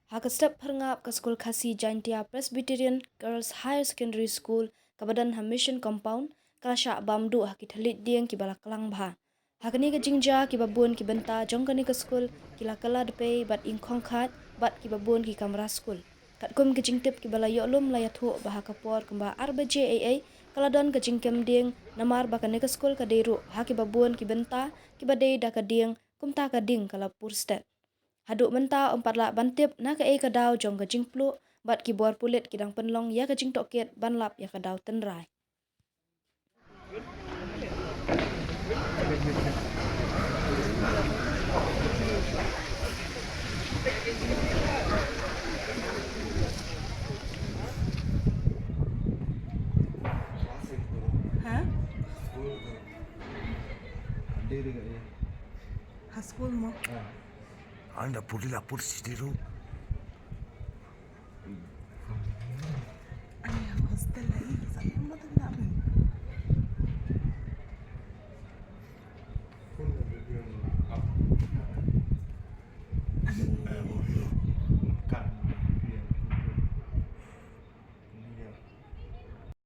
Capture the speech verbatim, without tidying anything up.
Ha ka step pyrngap ka skul Khasi Jaintia Presbyterian Girls Higher Secondary School kaba don ha Mission Compound ka la shah bam duh ha ki thylliej dieng kiba la klang bha. Ha kane ka jingjia kiba bun ki bynta jong kane ka skul ki la kylla dpei bad ingkhong khat bad kiba bun ki kamra skul. Katkum ka jingtip kiba la ïoh lum la ïathuh ba ha ka por kumba ar baje eiei ka la don ka jingkem dieng namar ba kane ka skul ka dei ruh ha kiba bun ki bynta kiba dei da ka dieng kumta ka ding ka la pur stet. Haduh mynta ym pat lah ban tip na kaei ka daw jong ka jingpluh bad ki bor pulit ki dang pynlong ïa ka jingtohkit ban lap ïa ka daw tynrai. Ha? Ha skul mo? Anda puli lapur sitiru.